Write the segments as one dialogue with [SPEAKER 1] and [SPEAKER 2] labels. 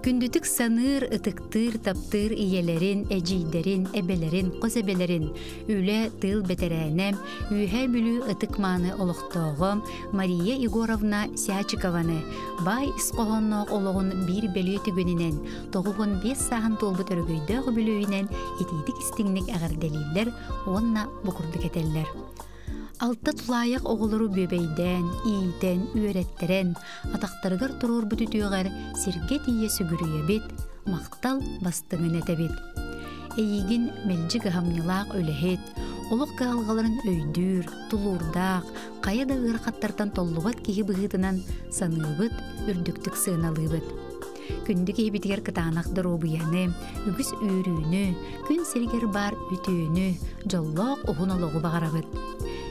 [SPEAKER 1] Күндүтүк саныыр, ытыктыыр, таптыыр ийэлэрин, эдьиийдэрин, эбэлэрин, хос эбэлэрин, үлэ, тыыл бэтэрээнэ, Үөһээ Бүлүү ытык-мааны олохтооҕо Мария Егоровна Сячикованы баай ис хоһоонноох олоҕун биир бэлиэ түгэнинэн 95 сааһын туолбут өрөгөйдөөх үбүлүөйүнэн итиитик-истиҥник эҕэрдэлииллэр уонна бу курдук этэллэр. Алта тулаайах оҕолору бүөбэйдээн, иитэн, үөрэттэрэн, атахтарыгар туруорбут үтүөҕэр сиргэ тиийэ сүгүрүйэбит, махтал бастыҥын этэбит. Эйигин мэлдьи кыһамньылаах үлэһит, олох кыһалҕаларын өйдүүр, тулуурдаах, хайа да ыарахаттартан толлубат киһи быһыытынан саныыбыт, үрдүктүк сыаналыыбыт. Күндү киһибитигэр кытаанах доруобуйаны, үгүс үөрүүнү, күн сиригэр баар үтүөнү, дьоллоох уһун олоҕу баҕарабыт.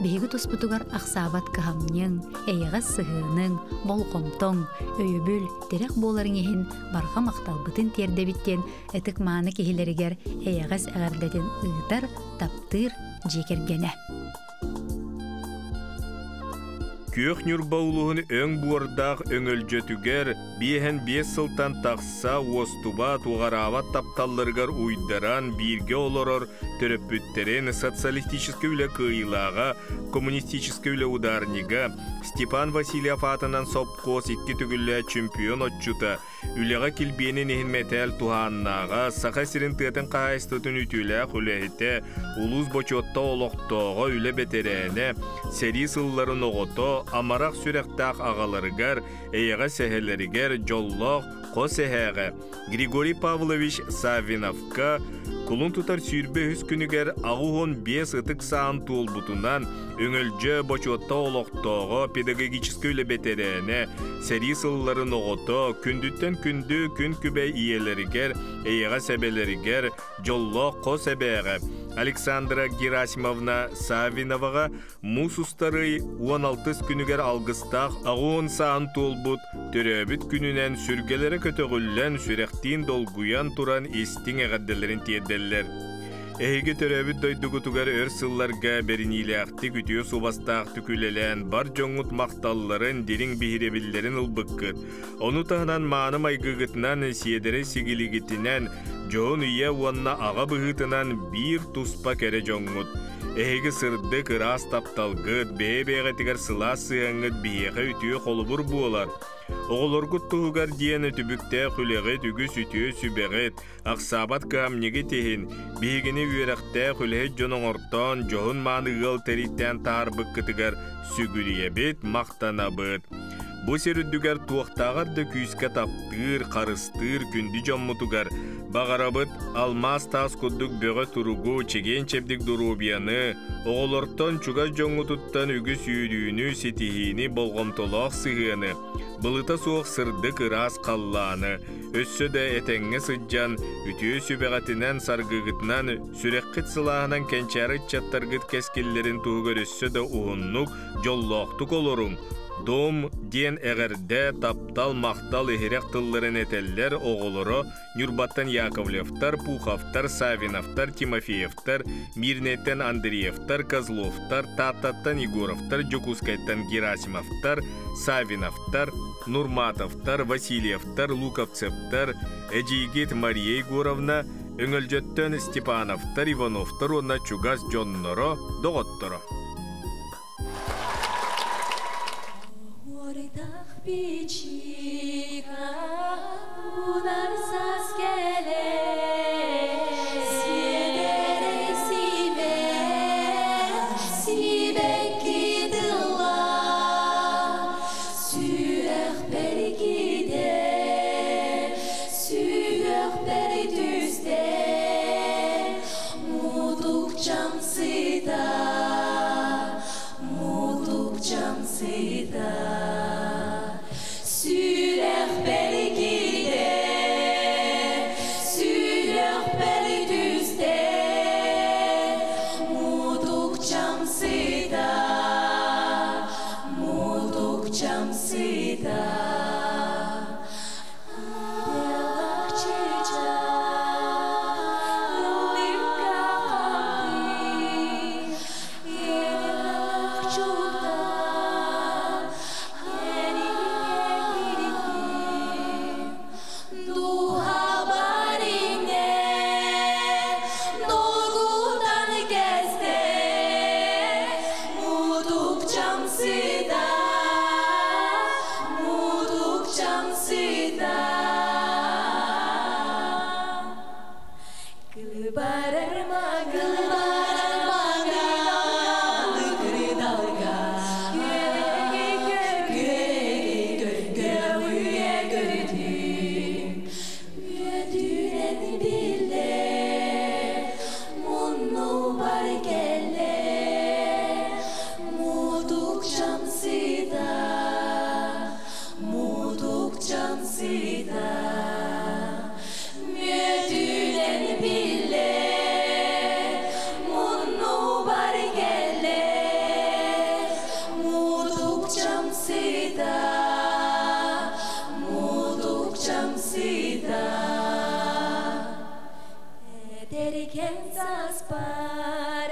[SPEAKER 1] Биһиги туспутугар ахсаабат кыһамньыҥ, эйэҕэс сыһыаныҥ, болҕомтоҥ, өйөбүл, тирэх буоларыҥ иһин барҕа махталбытын тиэрдэбит диэн ытык-мааны киһилэригэр эйэҕэс эҕэрдэтин ыытар, таптыыр дьиэ кэргэнэ.
[SPEAKER 2] Күөх Ньурба улууһун өҥ буордаах өҥөлдьөтүгэр биэһэн биэс сылтан тахса уостубат, уҕараабат тапталларыгар уйдаран бииргэ олорор төрөппүттэрин социалистическай үлэ кыайыылааҕа, коммунистическай үлэ ударнига Степан Васильев аатынан сопхуос икки төгүллээх чемпион отчута Үлэҕэ килбиэнин иһин мэтээл туһааннааҕа, Саха сирин тыатын хаһаайыстыбатын үтүөлээх үлэһитэ, улуус бочуоттаах олохтооҕо, үлэ бэтэрээнэ, сэрии сылларын оҕото, амарах сүрэхтээх аҕаларыгар, эйэҕэс эһэлэригэр, дьоллоох хос эһээҕэ Григорий Павлович Саввиновка кулун тутар 23 күнүгэр 85 ытык саан туолбутунан Өҥөлдьө бочуотта олохтооҕо, педагогическай үлэ бэтэрээнэ, сэрии сылларын оҕото, күндүттэн күндү күн күбэй ийэлэригэр, эйэҕэс эбэлэригэр, дьоллоох хос эбээҕэ Александра Герасимовна Саввиноваҕа муус устарый 16 күнүгэр алгыстаах аҕуон саан туолбут төрөөбүт күнүнэн сүргэлэрэ көтөҕүллэн, сүрэхтиин долгуйан туран истиҥ эҕэрдэлэрин тиэрдэллэр. Эһиги төрөөбүт дойдугутугар өр сылларга бэриниилээхтик, үтүө суобастаахтык үлэлээн, бар дьоҥҥут махталларын, дириҥ биһирэбиллэрин ылбыккыт. Ону таһынан мааны майгыгытынан, сиэдэрэй сигилигитинэн, дьоһун ийэ уонна аҕа быһыытынан биир туспа кэрэ дьоҥҥут. Эһиги сырдык, ыраас тапталгыт, бэйэ-бэйэҕитигэр сылаас сыһыаҥҥыт биһиэхэ үтүө холобур буолар. Оҕолоргут туһугар диэн түбүктээх үлэҕит, үгүс үтүө сүбэҕит, Ахсаабат кыһамньыгыт иһин, биһигини үөрэхтээх үлэһит дьон оҥортоон, дьоһун-мааны ыал тэрийтээн таһаарбыккытыгар сүгүрүйэбит, махтанабыт. Бу сир үрдүгэр туохтааҕар да күүскэ таптыыр, харыстыыр күндү дьоммутугар баҕарабыт алмаас таас курдук бөҕө туругу, чэгиэн-чэбдик доруобуйаны, оҕолортон, чугас дьоҥҥутуттан үгүс үөрүүнү, ситиһиини, болҕомтолоох сыһыаны, былыта суох сырдык ыраас халлааны, Өссө да этэҥҥэ сылдьан, үтүө сүбэҕитинэн, саргыгытынан, сүрэххит сылааһынан кэнчээри ыччаттаргыт кэскиллэрин туһугар өссө да уһуннук, дьоллоохтук олоруҥ. Дом диэн эҕэрдэ, таптал, махтал иһирэх тылларын этэллэр оҕолоро Ньурбаттан Яковлевтар, Пуховтар, Савиновтар, Тимофеевтар, Мирнэйтэн Андреевтар, Козловтар, Тааттаттан Егоровтар, Дьокуускайтан Герасимовтар, Савиновтар, Нурматовтар, Васильевтар, Луковцевтар, эдьиийгит Мария Егоровна, Өҥөлдьөттөн Степановтар, Ивановтар уонна чугас дьонноро, доҕотторо.
[SPEAKER 3] Сүрэхпэр киирдэ, сүһүөхпэр түстэ, мутукчам сыта, мутукчам сыта. Сүрэх Мутукчам сыта Мүөтүнэн биллэр Муннубар кэлэр Мутукчам сыта Мутукчам сыта Эдэркэн сааспар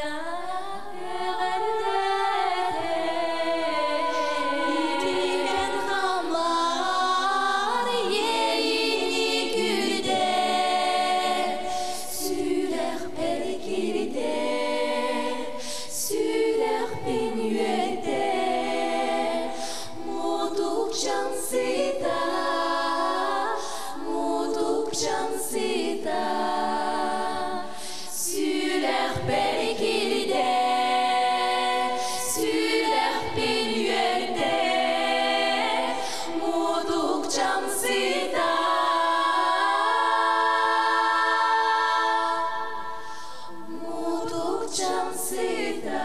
[SPEAKER 3] Итигэн хамлар иэйиини күүтэр Сүрэхпэр киирдэр, сүрэхпин үөрдэр Мутукчам сыта, мутукчам сыта Сүрэхпэр киирдэр, сүрэхпин үөрдэр Мутукчам сыта, мутукчам сыта.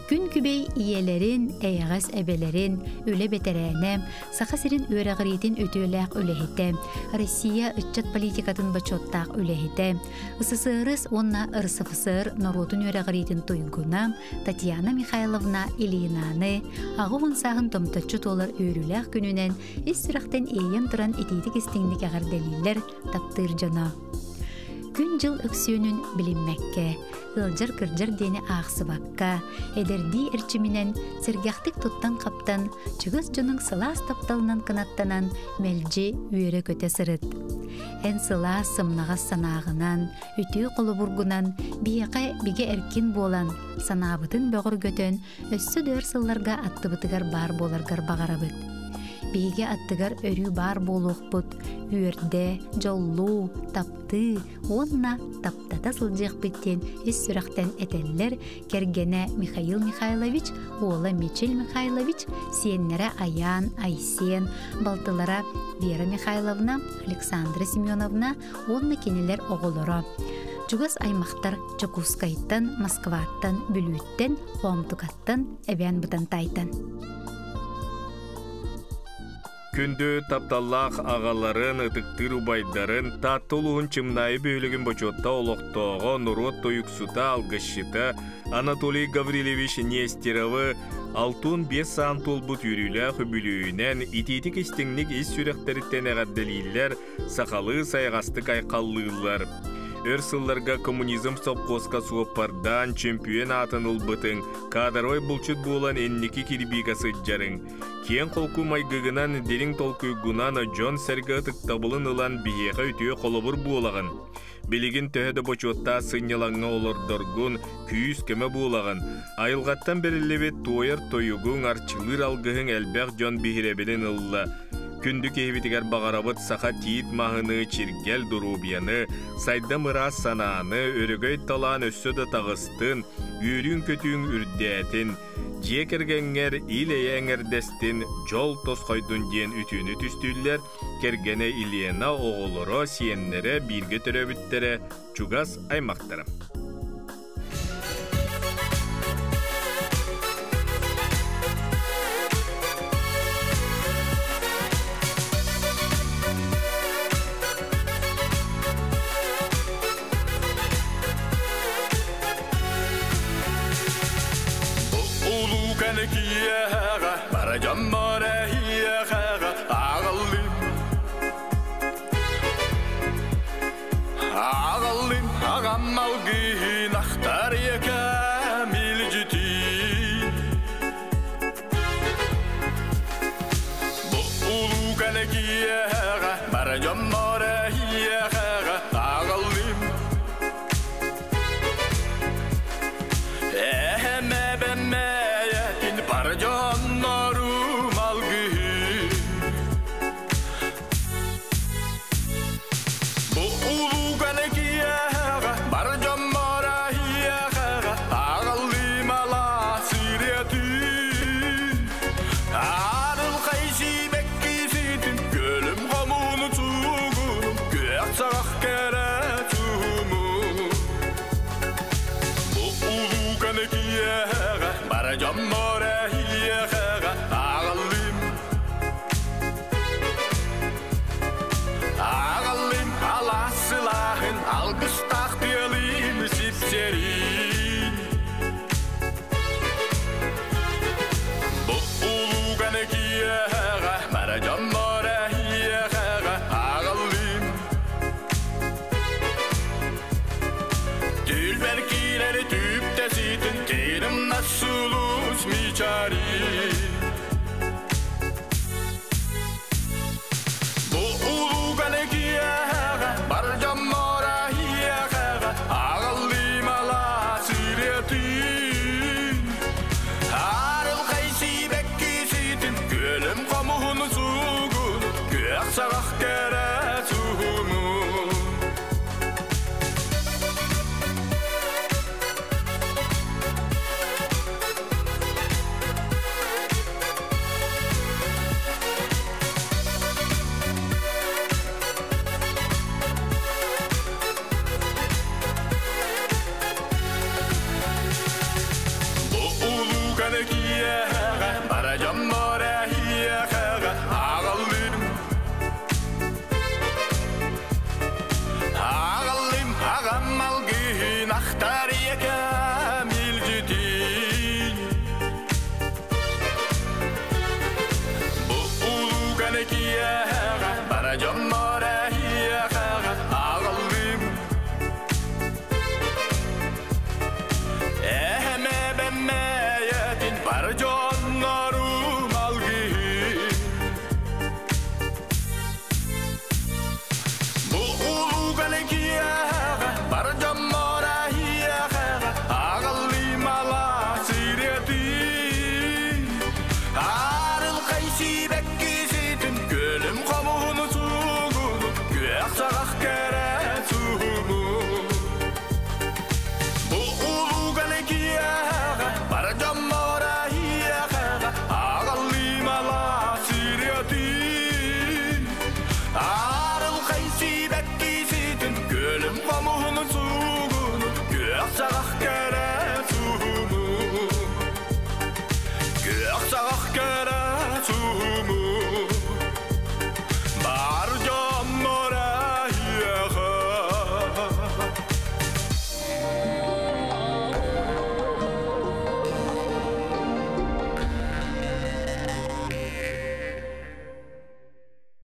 [SPEAKER 1] Күн күбэй ийэлэрин, эйэҕэс эбэлэрин, үлэ бэтэрээнэ, Саха сирин үөрэҕириитин үтүөлээх үлэһитэ, Россия ыччат политикатын бочуоттаах үлэһитэ, СССР уонна РСФСР норуотун үөрэҕириитин туйгуна Татьяна Михайловна Ильинаны аҕа уон сааһын томточчу туолар үөрүүлээх күнүнэн ис сүрэхтэн иэйэн туран итиитик истиҥник эҕэрдэлииллэр таптыыр дьоно. Күн-дьыл өксүөнүн билиммэккэ, ыалдьар-кырдьар диэни аахсыбакка, эдэрдии эрчиминэн сэргэхтик туттан-хаптан, чугас дьонуҥ сылаас тапталынан кынаттанан мэлдьи үөрэ-көтө сырыт. Эн сылаас сымнаҕас санааҕынан, үтүө холобургунан биһиэхэ бигэ эркин буолан, санаабытын бөҕөргөтөн, өссө да өр сылларга аттыбытыгар баар буоларгар баҕарабыт. Биһиги аттыгар өрүү баар буолуохпут, үөрдэ, дьоллуу, таптыы уонна таптата сылдьыахпыт диэн ис сүрэхтэн этэллэр кэргэнэ Михаил Михайлович, уола Мичил Михайлович, сиэннэрэ Айаан, Айсен, балтылара Вера Михайловна, Александра Семеновна уонна кинилэр оҕолоро. Чугас аймахтар Дьокуускайтан, Москваттан, Бүлүүттэн, Хоомтукаттан, Эбээн Бытантайтан.
[SPEAKER 2] Күндү тапталлаах аҕаларын, ытыктыыр убайдарын, Таатта улууһун Чымнаайы бөһүөлэгин бочуотта олохтооҕо, норуот тойуксута, алгысчыта Анатолий Гаврильевич Нестеровы 65 саан туолбут үөрүүлээх үбүлүөйүнэн итиитик истиҥник ис сүрэхтэриттэн эҕэрдэлииллэр, сахалыы сайаҕастык айхаллыыллар. Өр сылларга коммунизм сопхуоска суоппардаан чөмпүйүөн аатын ылбытыҥ, кадровай булчут буолан инники кирбиигэ сылдьарыҥ. Киэҥ холку майгыгынан, дириҥ толкуйгунан дьон-сэргэ ытыктабылын ылан биһиэхэ үтүө холобур буолаҕын. Билигин төһө да бочуоттаах сынньалаҥҥа олордоргун, күүс-көмө буолаҕын. Айылҕаттан бэриллибит туойар тойугуҥ, арчылыыр алгыһыҥ элбэх дьон биһирэбилин ылла. Күндү киһибитигэр баҕарабыт саха тиит маһыны, чиргэл доруобуйаны, сайдам ыраас санааны, өрөгөй талаан өссө да таҕыстын, үөрүүҥ-көтүүҥ үрдээтин, дьиэ кэргэҥҥэр ил-эйэ эҥэрдэстин, дьол тосхойдун диэн үтүөнү түстүүллэр кэргэнэ Елена, оҕолоро, сиэннэрэ, бииргэ төрөөбүттэрэ, чугас аймахтара.
[SPEAKER 4] Улууканы киэһэҕэ бара дьоммор эһиэхэҕэ аҕаллым аҕаллым аҕам алгыһын ахтар ийэкэм илдьитин Бу улууканы киэһэҕэ бара дьоммор эһиэхэҕэ аҕаллым Эһэм эбэм бар дьоннорум алгыһын Бу улууканы киэһэҕэ бар дьоммор Тарина.